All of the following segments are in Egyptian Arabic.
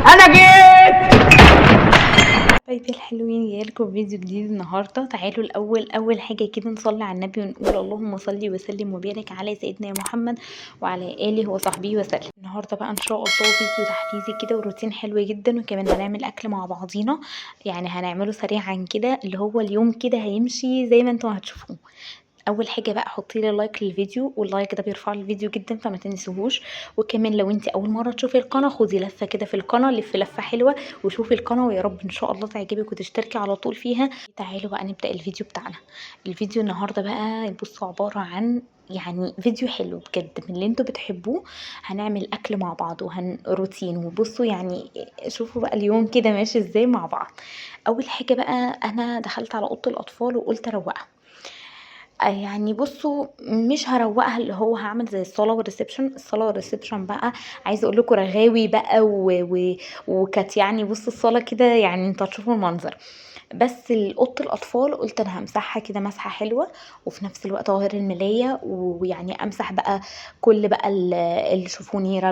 انا جيت. حبايبي الحلوين، جايلكم فيديو جديد النهارده. تعالوا الاول اول حاجة كده نصلي على النبي ونقول اللهم صل وسلم وبارك على سيدنا محمد وعلى اله وصحبه وسلم. النهارده بقى ان شاء الله فيديو تحفيزي كده وروتين حلو جدا، وكمان هنعمل اكل مع بعضينا، يعني هنعمله سريعا كده، اللي هو اليوم كده هيمشي زي ما انتم هتشوفوه. اول حاجة بقى حطي لي like للفيديو، وال like ده بيرفع لي الفيديو جدا فما تنسوهوش. وكمان لو انت اول مرة تشوفي القناة خدي لفه كده في القناة، لف لفه حلوة وشوفي القناة، ويا رب ان شاء الله تعجبك وتشتركي على طول فيها. تعالوا بقى نبدا الفيديو بتاعنا. الفيديو النهارده بقى بصوا عبارة عن يعني فيديو حلو بجد من اللي انتوا بتحبوه. هنعمل اكل مع بعض وهن روتين، وبصوا يعني شوفوا بقى اليوم كده ماشي ازاي مع بعض. اول حاجة بقى انا دخلت على اوضة الاطفال وقلت اروقها. يعني بصوا مش هروقها اللي هو هعمل زي الصاله وال reception. الصاله وال reception بقى عايزه اقول لكم رغاوي بقى وكانت يعني بصوا الصاله كده، يعني انتوا هتشوفوا المنظر. بس اوضة الاطفال قلت انا همسحها كده مسحه حلوة، وفي نفس الوقت اغير الملايه، ويعني امسح بقى كل بقى الشفونيره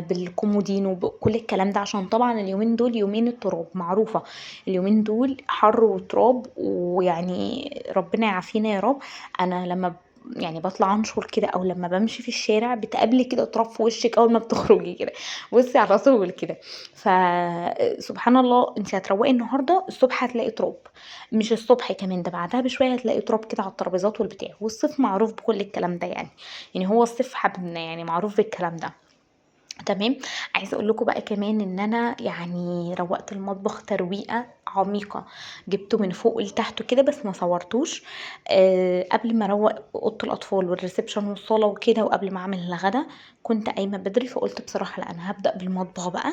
بالكومودين وكل الكلام ده، عشان طبعا اليومين دول يومين التراب معروفة، اليومين دول حر وتراب، ويعني ربنا يعافينا يا رب. انا لما يعني بطلع انشر كده او لما بمشي في الشارع بتقابلي كده تراب في وشك اول ما بتخرجي كده، بصي على طول كده. فسبحان الله، انت هتروقي النهارده الصبح هتلاقي تراب، مش الصبح كمان ده بعدها بشوية هتلاقي تراب كده على الترابيزات والبتاع. والصيف معروف بكل الكلام ده، يعني هو الصيف حبيبنا، يعني معروف بالكلام ده. تمام. عايزه اقول لكم بقى كمان ان انا يعني روقت المطبخ ترويقه عميقة، جبته من فوق لتحت كده بس ما صورتوش. قبل ما اروق اوضة الاطفال وال reception والصاله وكده، وقبل ما اعمل الغدا كنت قايمة بدري، فقلت بصراحة لا انا هبدا بالمطبخ بقى.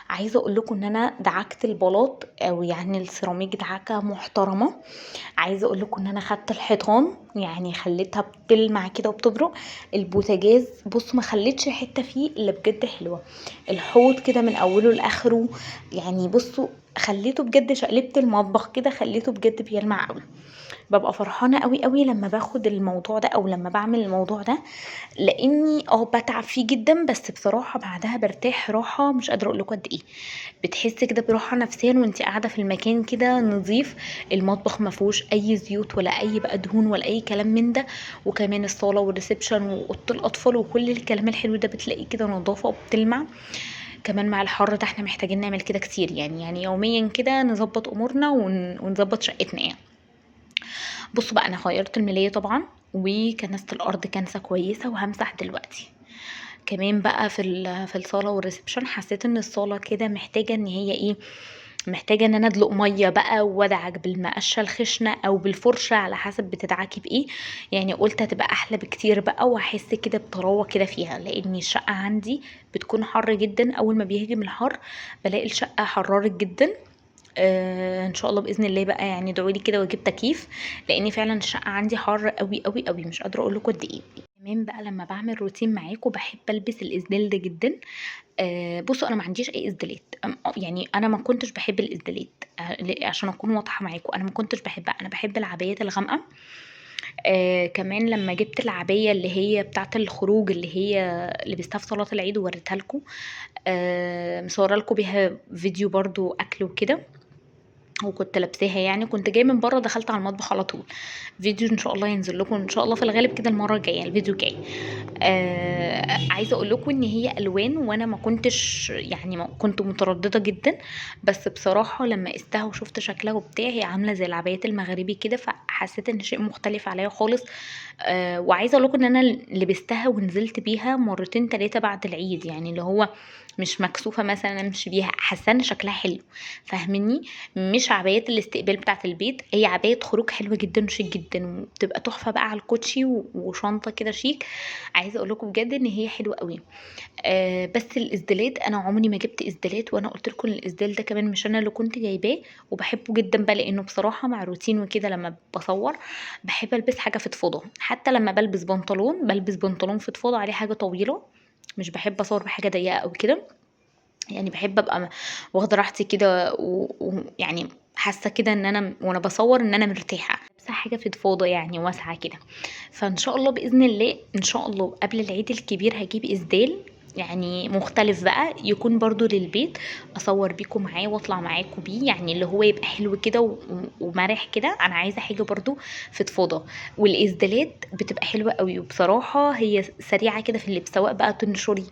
عايزه اقول لكم ان انا دعكت البلاط او يعني السيراميك دعكه محترمه. عايزه اقول لكم ان انا خدت الحيطان يعني خليتها بتلمع كده وبتبرق. البوتاجاز بصوا ما خليتش حتة فيه الا بجد حلوة، الحوض كده من اوله لاخره، يعني بصوا خليته بجد، شقلبت المطبخ كده خليته بجد بيلمع قوي. ببقى فرحانة قوي قوي لما باخد الموضوع ده او لما بعمل الموضوع ده، لاني بتعب فيه جدا، بس بصراحة بعدها برتاح راحة مش قادرة اقول لكم قد ايه. بتحسي كده براحة نفسيا وانت قاعدة في المكان كده نظيف، المطبخ ما فيهوش اي زيوت ولا اي بقى دهون ولا اي كلام من ده، وكمان الصاله وال reception واوضه الاطفال وكل الكلام الحلو ده بتلاقيه كده نظافة وبتلمع. كمان مع الحر ده احنا محتاجين نعمل كده كتير، يعني يوميا كده نظبط امورنا ونظبط شقتنا يعني. بصوا بقى انا غيرت الملايه طبعا وكنست الارض كنسه كويسة، وهمسح دلوقتي كمان بقى في الصاله وال reception. حسيت ان الصاله كده محتاجه ان هي ايه، محتاجه ان انا ادلق مية بقى وادعك بالمقشه الخشنة او بالفرشه على حسب بتدعكي بايه، يعني قلت هتبقى احلى بكتير بقى، وهحس كده بطراوه كده فيها، لان الشقة عندي بتكون حر جدا. اول ما بيهجم الحر بلاقي الشقة حررت جدا. ان شاء الله باذن الله بقى يعني ادعوا لي كده واجيب تكييف، لان فعلا الشقة عندي حر قوي قوي قوي، مش قادرة اقول لكم قد ايه. كمان بقى لما بعمل روتين معاكم بحب البس الاسدال ده جدا. بصوا انا ما عنديش اي اسدالات، يعني انا ما كنتش بحب الاسدالات، عشان اكون واضحة معاكم انا ما كنتش بحبها، انا بحب العبايات الغامقه. كمان لما جبت العباية اللي هي بتاعه الخروج اللي هي لبستها في صلاة العيد ووريتها لكم، مصوره لكم بيها فيديو برضو اكل وكده، وكنت لابساها، يعني كنت جاية من بره دخلت على المطبخ على طول. فيديو ان شاء الله ينزل لكم ان شاء الله في الغالب كده المرة الجاية، الفيديو الجاي. عايزه اقول لكم ان هي الوان، وانا ما كنتش يعني ما كنت مترددة جدا، بس بصراحة لما قستها وشفت شكلها وبتاع، هي عامله زي العبايات المغربي كده، فحسيت ان شيء مختلف عليا خالص. وعايزه اقول لكم ان انا لبستها ونزلت بيها مرتين تلاتة بعد العيد، يعني اللي هو مش مكسوفه مثلا امشي بيها، حاسه ان شكلها حلو، فاهميني؟ مش عبايات الاستقبال بتاعه البيت، هي عباية خروج حلوة جدا وشيك جدا، وبتبقى تحفة بقى على الكوتشي وشنطه كده شيك. عايزه اقول لكم بجد ان هي حلوة قوي. بس الاسدالات انا عمري ما جبت اسدالات، وانا قلت لكم الاسدال ده كمان مش انا اللي كنت جايباه، وبحبه جدا بقى لانه بصراحة مع روتين وكده لما بصور بحب البس حاجة فضفاضة، حتى لما بلبس بنطلون بلبس بنطلون فضفاضة عليه حاجة طويلة، مش بحب اصور بحاجة ضيقه او كده، يعني بحب ابقى واخده راحتي كده ويعني حاسه كده ان انا وانا بصور ان انا مرتاحة، لابسه حاجة فضفاضة يعني واسعة كده. فان شاء الله باذن الله ان شاء الله قبل العيد الكبير هجيب اسدال يعني مختلف بقى، يكون برضو للبيت اصور بيكم معاه واطلع معاكم بيه، يعني اللي هو يبقى حلو كده ومرح كده. انا عايزه حاجة برضو فضفاضة، والاسدالات بتبقى حلوة قوي، وبصراحة هي سريعة كده في اللبس، سواء بقى تنشري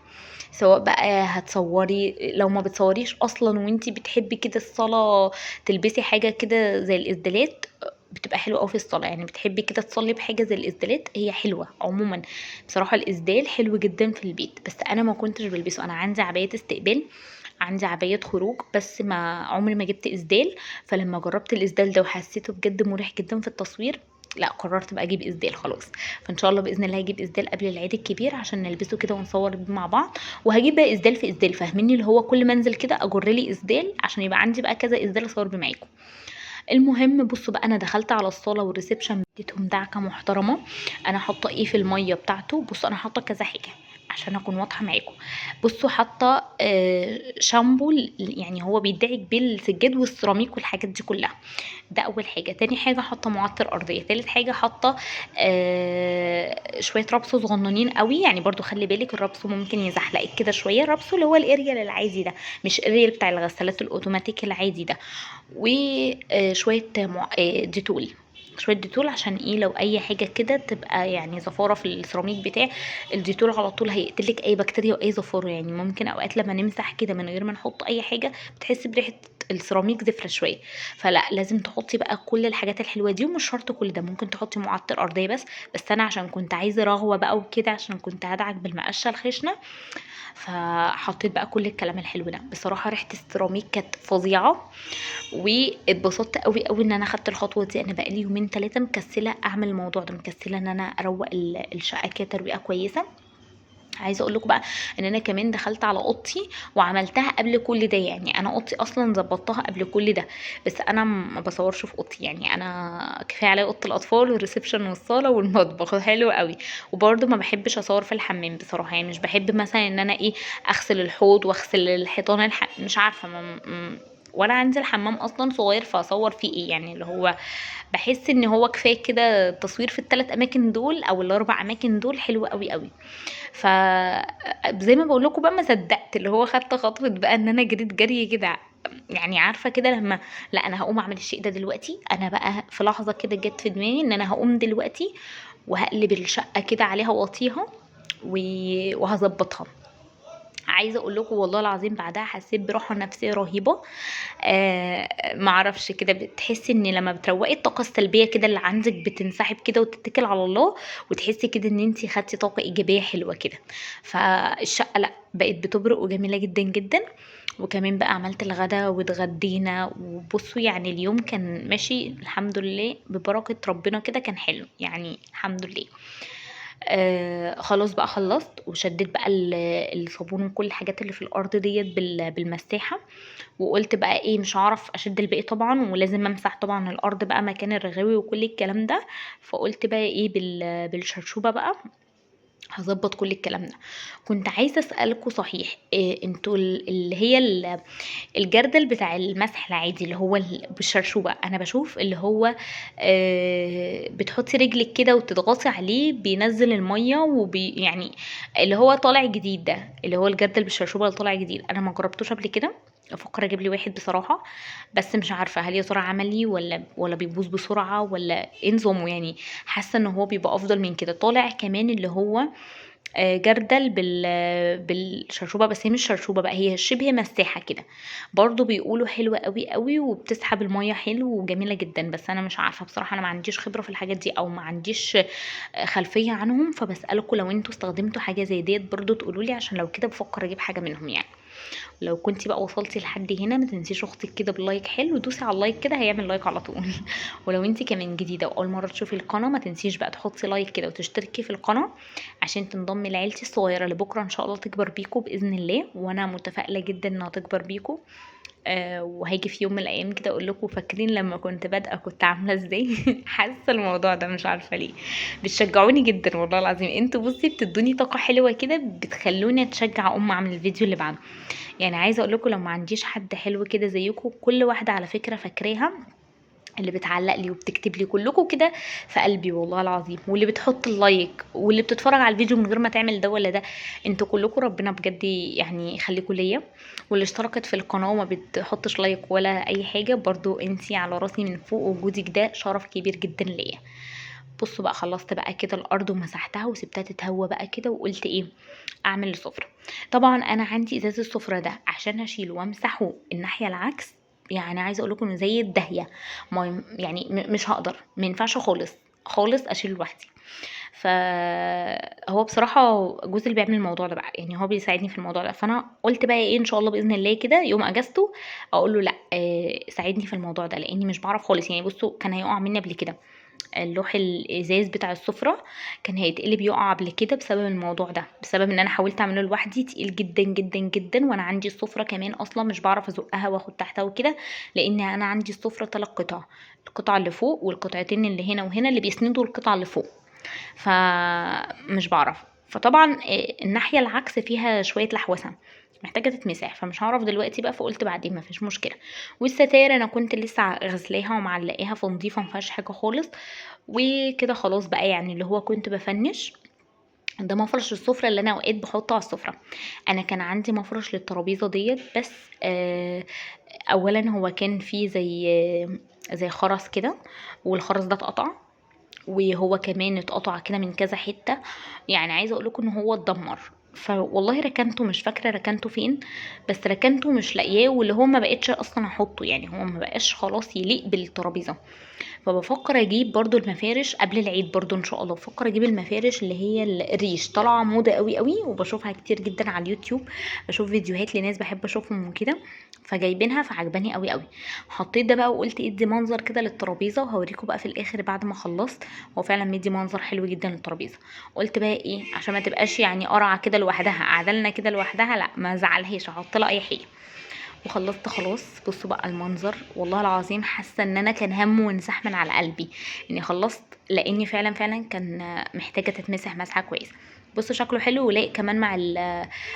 سواء بقى هتصوري، لو ما بتصوريش اصلا وانتي بتحبي كده الصلاة تلبسي حاجة كده زي الاسدالات بتبقى حلوة قوي في الصلاة، يعني بتحبي كده تصلي بحاجة زي الاسدالات، هي حلوة عموما. بصراحة الاسدال حلو جدا في البيت، بس انا ما كنتش بلبسه. انا عندي عباية استقبال، عندي عباية خروج، بس ما عمري ما جبت اسدال. فلما جربت الاسدال ده وحسيته بجد مريح جدا في التصوير، لا قررت بقى اجيب اسدال خلاص. فان شاء الله باذن الله هجيب اسدال قبل العيد الكبير عشان نلبسه كده ونصور بيه مع بعض. وهجيب بقى اسدال في اسدال، فاهميني، اللي هو كل ما انزل كده اجر لي اسدال عشان يبقى عندي بقى كذا اسدال اصور بيه معاكم. المهم بصوا بقى، انا دخلت على الصاله وال reception، اديتهم دعكه محترمه. انا حاطه ايه في المية بتاعته؟ بصوا انا حاطه كذا حاجة عشان اكون واضحة معاكم. بصوا حاطه شامبو، يعني هو بيدعك بالسجاد والسيراميك والحاجات دي كلها، ده اول حاجة. تاني حاجة حاطه معطر ارضية. تالت حاجة حاطه شوية رابسو صغننين قوي، يعني برضو خلي بالك الرابسو ممكن يزحلقك كده شوية، الرابسو اللي هو الاريال العادي ده، مش الاريال بتاع الغسالات الاوتوماتيك العادي ده. وشوية ديتول، شوية ديتول عشان ايه؟ لو اي حاجة كده تبقى يعني زفاره في السيراميك بتاع الديتول على طول هيقتلك اي بكتيريا واي زفاره. يعني ممكن اوقات لما نمسح كده من غير ما نحط اي حاجة بتحس بريحه السيراميك زفره شوية، فلا لازم تحطي بقى كل الحاجات الحلوة دي. ومش شرط كل ده، ممكن تحطي معطر ارضية بس، بس انا عشان كنت عايزه رغوه بقى وكده، عشان كنت هدعك بالمقشه الخشنة، فحطيت بقى كل الكلام الحلو ده. بصراحة ريحه السيراميك كانت فظيعة، واتبسطت قوي قوي ان انا خدت الخطوة دي. انا بقالي يومين 3 مكسله اعمل الموضوع ده، مكسله ان انا اروق الشقة كده ترويقه كويسة. عايزه اقول لكم بقى ان انا كمان دخلت على اوضتي وعملتها قبل كل ده، يعني انا اوضتي اصلا ظبطتها قبل كل ده، بس انا ما بصورش في اوضتي، يعني انا كفاية عليا اوضة الاطفال وال reception والصاله والمطبخ، حلو قوي. وبرده ما بحبش اصور في الحمام بصراحة، يعني مش بحب مثلا ان انا ايه اغسل الحوض واغسل الحيطان، مش عارفه وانا عندي الحمام اصلا صغير فاصور فيه ايه، يعني اللي هو بحس ان هو كفاية كده التصوير في الثلاث اماكن دول او الاربع اماكن دول، حلو قوي قوي. ف زي ما بقول لكم بقى ما صدقت اللي هو خدت خطوة بقى ان انا جريت جري كده، يعني عارفه كده لما لا انا هقوم اعمل الشيء ده دلوقتي. انا بقى في لحظة كده جت في دماغي ان انا هقوم دلوقتي وهقلب الشقة كده عليها واطيها وهظبطها. عايزه اقول لكم والله العظيم بعدها حسيت براحة نفسية رهيبة. معرفش كده، بتحسي ان لما بتروقي الطاقة السلبية كده اللي عندك بتنسحب كده وتتكل على الله، وتحسي كده ان انتي خدتي طاقة ايجابية حلوة كده. فالشقه لا بقت بتبرق وجميلة جدا جدا. وكمان بقى عملت الغدا واتغدينا، وبصوا يعني اليوم كان ماشي الحمد لله ببركة ربنا كده، كان حلو يعني الحمد لله. خلاص بقى خلصت وشديت بقى الصابون وكل الحاجات اللي في الارض ديت بالمساحه، وقلت بقى ايه مش هعرف اشد الباقي طبعا، ولازم امسح طبعا الارض بقى مكان الرغاوي وكل الكلام ده. فقلت بقى ايه بالشرشوبه بقى هظبط كل الكلام ده. كنت عايزه اسالكم صحيح، إيه انتوا اللي هي الجردل بتاع المسح العادي اللي هو بالشرشوبه، انا بشوف اللي هو بتحطي رجلك كده وتضغطي عليه بينزل المية يعني اللي هو طالع جديد ده، اللي هو الجردل بالشرشوبه اللي طالع جديد، انا ما جربتوش قبل كده، افكر اجيب لي واحد بصراحة، بس مش عارفه هل يا ترى عملي ولا بيبوظ بسرعة ولا ايه نظامه، يعني حاسه ان هو بيبقى افضل من كده. طالع كمان اللي هو جردل بالشرشوبه، بس هي مش شرشوبه بقى، هي شبه مساحة كده، برضو بيقولوا حلوة قوي قوي وبتسحب المية حلو وجميلة جدا، بس انا مش عارفه بصراحة، انا ما عنديش خبره في الحاجات دي او ما عنديش خلفية عنهم، فبسالكم لو انتوا استخدمتوا حاجة زي ديت برضو تقولوا لي، عشان لو كده بفكر اجيب حاجة منهم. يعني لو كنتي بقى وصلتي لحد هنا ما تنسيش اختك كده بال like حلو، دوسي على ال like كده هيعمل like على طول. ولو انتي كمان جديدة واول مرة تشوفي القناة ما تنسيش بقى تحطي like كده وتشتركي في القناة عشان تنضمي لعيلتي الصغيرة اللي بكره ان شاء الله تكبر بيكو باذن الله، وانا متفائلة جدا انها تكبر بيكو. وهيجي في يوم من الايام كده اقول لكم فاكرين لما كنت بادئه كنت عامله ازاي؟ حاسه الموضوع ده مش عارفه ليه بتشجعوني جدا والله العظيم، انتوا بصي بتدوني طاقة حلوة كده، بتخلوني اتشجع اقوم اعمل الفيديو اللي بعده. يعني عايزه اقول لكم لو ما عنديش حد حلو كده زيكم، كل واحدة على فكرة فاكراها اللي بتعلق لي وبتكتب لي، كلكم كده في قلبي والله العظيم، واللي بتحط ال like واللي بتتفرج على الفيديو من غير ما تعمل ده ولا ده، انتوا كلكم ربنا بجد يعني يخليكم ليا. واللي اشتركت في القناة وما بتحطش like ولا اي حاجة، برضو انتي على راسي من فوق، وجودك ده شرف كبير جدا ليا. بصوا بقى خلصت بقى كده الارض ومسحتها وسبتها تتهوى بقى كده، وقلت ايه اعمل السفرة. طبعا انا عندي ازاز السفرة ده عشان اشيله وامسحه الناحية العكس، يعني عايزه اقول لكم انه زي الداهيه، ما يعني مش هقدر، ما ينفعش خالص خالص اشيله لوحدي. فهو بصراحة جوزي اللي بيعمل الموضوع ده بقى، يعني هو بيساعدني في الموضوع ده. فانا قلت بقى ايه ان شاء الله باذن الله كده يوم اجازته اقول له لا ساعدني في الموضوع ده، لاني مش بعرف خالص. يعني بصوا كان هيقع مني قبل كده اللوح الازاز بتاع السفرة، كان هيتقلب يقع قبل كده بسبب الموضوع ده، بسبب ان انا حاولت اعمله لوحدي، تقيل جدا جدا جدا. وانا عندي السفرة كمان اصلا مش بعرف ازقها واخد تحتها وكده، لان انا عندي السفرة 3 قطع، القطعة اللي فوق والقطعتين اللي هنا وهنا اللي بيسندوا القطعة اللي فوق، فمش بعرف. فطبعا الناحية العكس فيها شوية لحوسه محتاجه تتمسح، فمش هعرف دلوقتي بقى، فقلت بعدين مفيش مشكلة. والستاير انا كنت لسه غسلاها ومعلقاها فنضيفه مفيهاش حاجة خالص وكده خلاص بقى، يعني اللي هو كنت بفنش. ده مفرش السفرة اللي انا اوقات بحطه على السفرة. انا كان عندي مفرش للترابيزه ديت، بس اولا هو كان فيه زي خرز كده، والخرز ده اتقطع، وهو كمان اتقطع كده من كذا حتة، يعني عايزه اقول لكم ان هو اتدمر. فوالله ركنته، مش فاكره ركنته فين، بس ركنته مش لاقياه، واللي هو ما بقتش اصلا احطه، يعني هو ما بقاش خلاص يليق بالترابيزه. فبفكر اجيب برضو المفارش قبل العيد برضو ان شاء الله، بفكر اجيب المفارش اللي هي الريش، طالعه موضة قوي قوي، وبشوفها كتير جدا على اليوتيوب، بشوف فيديوهات لناس بحب اشوفهم وكده، فجايبينها فعجباني قوي قوي. حطيت ده بقى وقلت ادي منظر كده للترابيزه، وهوريكم بقى في الاخر بعد ما خلصت هو فعلا مدي منظر حلو جدا للترابيزه. قلت بقى ايه عشان ما تبقاش يعني قرعه كده لوحدها، قعدلنا كده لوحدها، لا ما زعلهاش، احط لها اي حاجة. وخلصت خلاص. بصوا بقى المنظر، والله العظيم حاسه ان انا كان هم وانزاح من على قلبي اني خلصت، لاني فعلا فعلا كان محتاجه تتمسح مسحه كويسة. بصوا شكله حلو ولايق كمان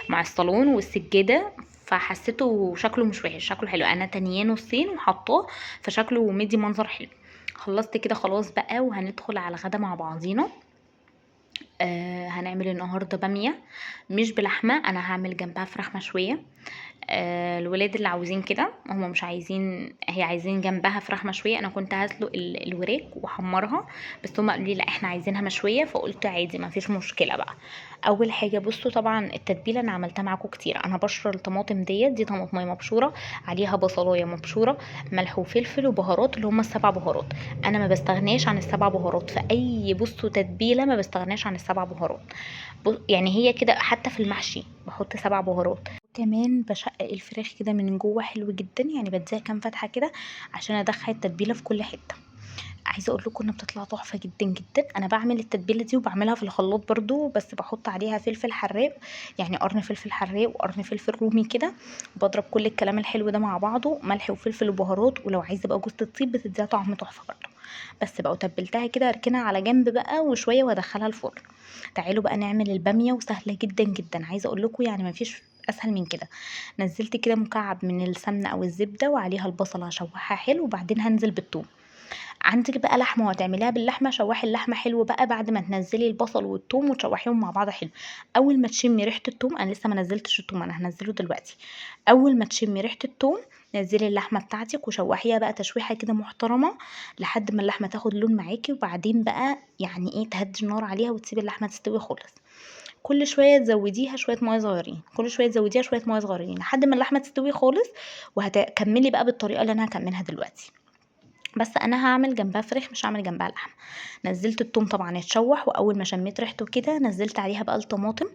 مع الصالون والسجاده، فحسيته شكله مش وحش، شكله حلو. انا تانية نصين وحطاه، فشكله مدي منظر حلو. خلصت كده خلاص بقى، وهندخل على الغدا مع بعضينا. هنعمل النهارده باميه مش بلحمه، انا هعمل جنبها فراخ مشوية. الولاد اللي عاوزين كده، هما مش عايزين، هي عايزين جنبها فراخ مشوية. انا كنت هسلق الوراك واحمرها، بس هما قالوا لي لا احنا عايزينها مشوية، فقلت عادي ما فيش مشكلة بقى. اول حاجة بصوا طبعا التتبيله انا عملتها معاكم كتير، انا بشر الطماطم ديت، دي طماطميه مبشوره عليها بصلايه مبشوره، ملح وفلفل وبهارات اللي هما السبع بهارات. انا ما بستغناش عن السبع بهارات في اي بصوا تتبيله، ما بستغناش عن السبع بهارات. يعني هي كده حتى في المحشي بحط 7 بهارات. كمان بشقق الفراخ كده من جوه حلو جدا، يعني بديها كام فتحه كده عشان ادخل التتبيله في كل حتة. عايزه اقول لكم انها بتطلع تحفة جدا جدا. انا بعمل التتبيله دي وبعملها في الخلاط برضو، بس بحط عليها فلفل حراق، يعني قرن فلفل حراق وقرن فلفل رومي كده، بضرب كل الكلام الحلو ده مع بعضه، ملح وفلفل وبهارات، ولو عايزه بقى جوزة الطيب بتديها طعم تحفة برضو. بس بقى وتبلتها كده اركنها على جنب بقى وشوية وادخلها الفرن. تعالوا بقى نعمل الباميه، وسهلة جدا جدا، عايزه اقول لكم يعني مفيش اسهل من كده. نزلت كده مكعب من السمنة او الزبدة وعليها البصله هشوحها حلو، وبعدين هنزل بالثوم. عندك بقى لحمه وهتعمليها باللحمه، شوحي اللحمة حلو بقى بعد ما تنزلي البصل والثوم وتشوحيهم مع بعض حلو. اول ما تشمي ريحه الثوم، انا لسه ما نزلتش الثوم، انا هنزله دلوقتي. اول ما تشمي ريحه الثوم نزلي اللحمة بتاعتك وشوحيها بقى تشويحه كده محترمه لحد ما اللحمة تاخد لون معاكي، وبعدين بقى يعني ايه تهدي النار عليها وتسيبي اللحمة تستوي خالص. كل شوية تزوديها شوية مية صغيرين، كل شوية تزوديها شوية مية صغيرين لحد ما اللحمة تستوي خالص. وهتكملي بقى بالطريقة اللي انا هكملها دلوقتي، بس انا هعمل جنبها فراخ مش هعمل جنبها لحمه. نزلت الثوم طبعا اتشوح، واول ما شميت ريحته كده نزلت عليها بقى الطماطم،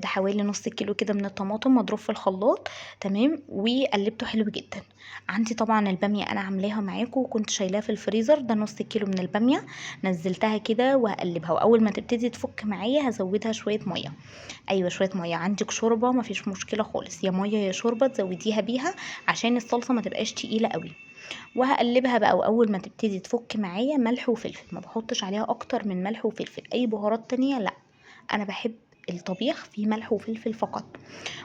ده حوالي نص كيلو كده من الطماطم مضروب في الخلاط، تمام، وقلبته حلو جدا. عندي طبعا الباميه انا عاملاها معاكم وكنت شايلاها في الفريزر، ده نص كيلو من الباميه نزلتها كده وهقلبها، واول ما تبتدي تفك معايا هزودها شوية مية. ايوه شوية مية، عندك شوربة مفيش مشكلة خالص، يا مية يا شوربة تزوديها بيها عشان الصلصه ما تبقاش تقيلة قوي. وهقلبها بقى، واول ما تبتدي تفك معايا ملح وفلفل، ما بحطش عليها اكتر من ملح وفلفل، اي بهارات تانية لا، انا بحب الطبيخ فيه ملح وفلفل فقط،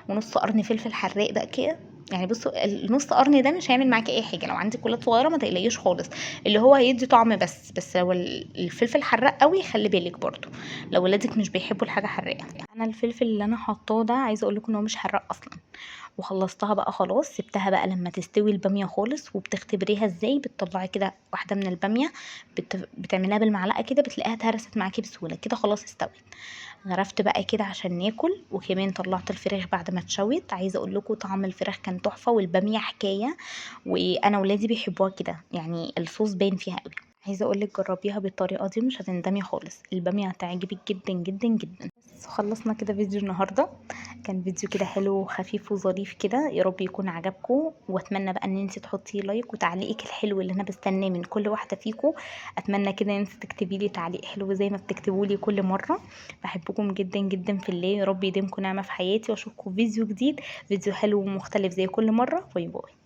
ونص قرن فلفل حراق بقى كده يعني بصوا النص قرن ده مش هيعمل معاكي اي حاجة، لو عندك ولاد صغيرة ما تقلقيش خالص، اللي هو هيدي طعم بس. بس لو الفلفل حراق قوي خلي بالك برضو، لو ولادك مش بيحبوا الحاجة حراقه. انا الفلفل اللي انا حطاه ده عايزه اقول لكم ان هو مش حراق اصلا. وخلصتها بقى خلاص، سبتها بقى لما تستوي الباميه خالص. وبتختبريها ازاي؟ بتطلعي كده واحدة من الباميه، بتعمليها بالمعلقه كده، بتلاقيها اتهرست معاكي بسهولة كده، خلاص استوت. غرفت بقى كده عشان ناكل، وكمان طلعت الفراخ بعد ما اتشوت. عايزه اقول لكم طعم الفراخ كان تحفة، والباميه حكاية، وانا ولادي بيحبوها كده، يعني الصوص باين فيها قوي. عايزه اقول لك جربيها بالطريقة دي مش هتندمي خالص، الباميه هتعجبك جدا جدا جدا. بس خلصنا كده فيديو النهارده، كان فيديو كده حلو وخفيف وظريف كده، يا رب يكون عجبكم. واتمنى بقى ان انت تحطي like وتعليقك الحلو اللي انا بستناه من كل واحدة فيكم. اتمنى كده ان انت تكتبي لي تعليق حلو زي ما بتكتبوا لي كل مرة. بحبكم جدا جدا في الله، يا رب يديمكم نعمه في حياتي، واشوفكم في فيديو جديد، فيديو حلو ومختلف زي كل مرة. bye bye.